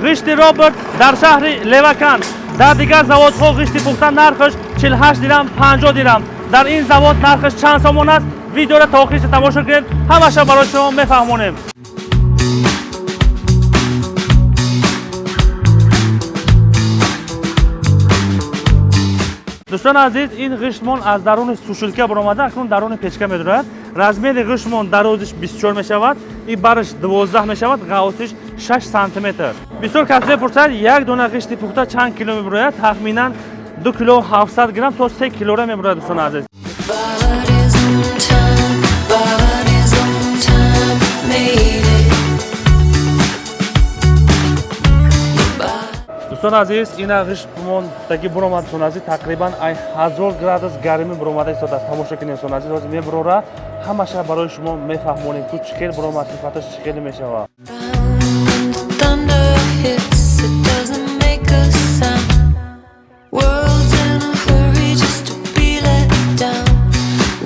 Ғишти Роберт дар шаҳри Леваканд. Дар дигар заводҳо ғишти пухта нархаш 48 дирам, 50 дирам. Дар ин завод нархаш чанд сомон аст? Видеоро то охирша тамошо кунед, ҳамаша барои шумо мефаҳмонем. Дӯстони азиз, ин ғиштмон аз даруни сушилка баромада, акнун даруни печка медурад. Размери ғиштмон дарозиш 24 мешавад, и бараш 12 мешавад, ғафсиш 6 сантиметр. Бисёр кас мепурсад, як дона ғишти пухта чанд кило мебурояд? Тахминан 2 кило 700 грамм то 3 килора мебурояд, дӯстони азиз. Body's on time, body's on time, made it. Дӯстони азиз, ина ғиштмон таги буромад, дӯстони азиз, тақрибан ай 1000 градус гармӣ буромада истодааст. Тамошо кунед, дӯстони азиз, ҳозир мебурора, ҳамаша барои шумо мефаҳмонем, ку чӣ хел буромад, сифаташ чӣ хел мешавад. When the thunder hits, it doesn't make a sound. World's in a hurry just to be let down.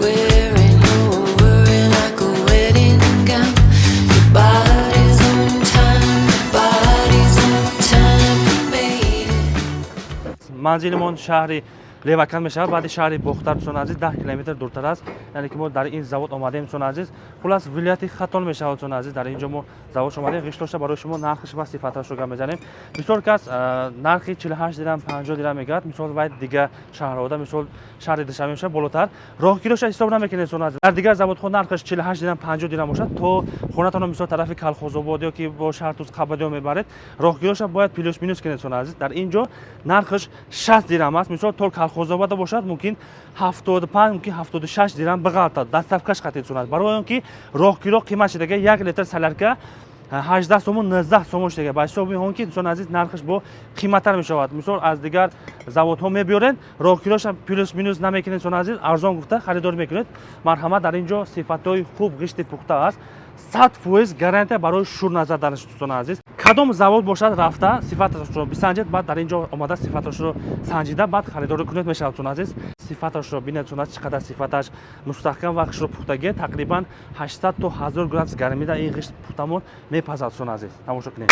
Wearing your worry like a wedding gown. Your body's on time, your body's on time, made it. Манзилимон шаҳри Леваканд мешавад, баъди шаҳри Бохтар, дӯстони азиз, 10 километр дуртар аст. Яъне ки мо дар ин завод омадем, дӯстони азиз. Хулас, вилояти Хатон мешавад, дӯстони азиз. Дар ин ҷо мо завод омадем, ғиштоша барои шумо нархаш ва сифаташро гап мезанем. Бисёр кас нархи 48 дирам, 50 дирам мегӯяд. Мисол, вай дигар шаҳрҳода, мисол, шаҳри Душанбе мешавад, болотар. Роҳгироша ҳисоб намекунед, дӯстони азиз. Дар дигар заводҳо нархаш 48 дирам, 50 дирам бошад, то хонатонро, мисол, тарафи Калхозобод ё ки бо Шаҳртуз, Қабадиё мебаред, роҳгироша бояд плюс минус кунед, дӯстони азиз. Дар ин ҷо нархаш 60 дирам аст. Мисол, то Калхозобода бошад, мумкин 75, мумкин 76 дирам биғалтад, доставкаш қатид, дӯстони азиз. Барои он ки роҳгиро қимат шудага, як литр солярка 18 сомон, 19 сомон шудага. Ба ҳисоби он ки, дӯстони азиз, нархаш бо қиматтар мешавад. Мисол, аз дигар заводҳо мебиёред, роҳгироша плюс минус намекунед, дӯстони азиз, арзон гуфта харидорӣ мекунед. Марҳамат, дар ин ҷо сифатҳои хуб ғишти пухта аст, 100% гарантия барои шур назарданаш, дӯстони азиз. Кадом завод бошад, рафта сифаташро бисанҷед, баъд дар ин ҷо омада сифаташро санҷида, баъд харидорӣ кунед мешавад, дӯстони азиз. Сифаташро бинед, дӯстони азиз, чӣ қадар сифаташ мустаҳкам ва хушро пухтагӣ. Тақрибан 800 то 1000 градус гармида ин ғишт пухтамон мепазад, дӯстони азиз. Тамошо кунед.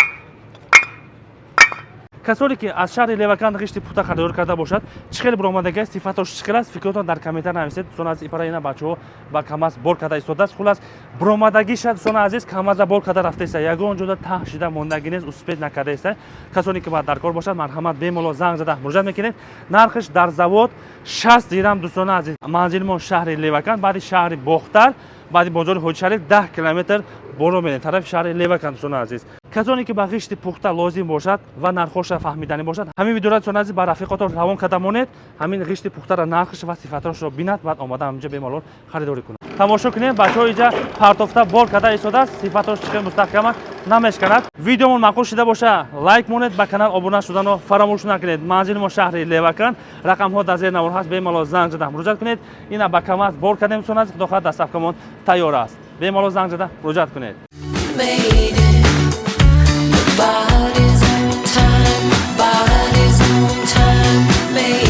Касоне ки аз шаҳри Леваканд ғишти пухта харидорӣ карда бошад, чӣ хел буромадага, сифаташ чӣ хел аст, фикротон дар комментар нависед, дӯстони азиз. Ипара ина бачаҳо ба КамАЗ бор карда истодааст. Хулас, буромадагиша, дӯстони азиз, КамАЗа бор карда рафтаиста, ягон ҷода таҳ шида мондагӣ нест, успеть накардаиста. Касоне ки ба дар кор бошад, марҳамат, бемалол занг зада муроҷиат мекунед. Нархаш дар завод 60 дирам, дӯстони азиз. Манзилмон шаҳри Леваканд, баъди шаҳри Бохтар, баъди бозори Ҳоҷишариф 10 километр боло мерем, тарафи шаҳри Леваканд, дӯстони азиз. Касоне ки ба ғишти пухта лозим бошад ва нархоша фаҳмиданӣ бошад, ҳамин видеоро, дӯстони азиз, ба рафиқотон равон карда монед. Ҳамин ғишти пухтара нархаш ва сифаташро бинад, баъд омада ҳаминҷа бемалол харидорӣ кунад. Тамошо кунед, бачаҳо инҷа партофта бор карда истодааст, сифаташ чӣ хел мустаҳкам аст, намешканад. Видеомон маъқул шида боша, лайк монед, ба канал обуна шуданро фаромӯш накунед. Манзили мо шаҳри Леваканд, рақамҳо дар зери навор ҳаст, бемалол занг зада муроҷиат кунед. Ина ба КамАЗ бор кардем, дӯстони азиз, худо хоҳад, доставкамон тайёр аст. Бемалол занг зада муроҷиат кунед. Made it. Your body's on time, your body's on time, made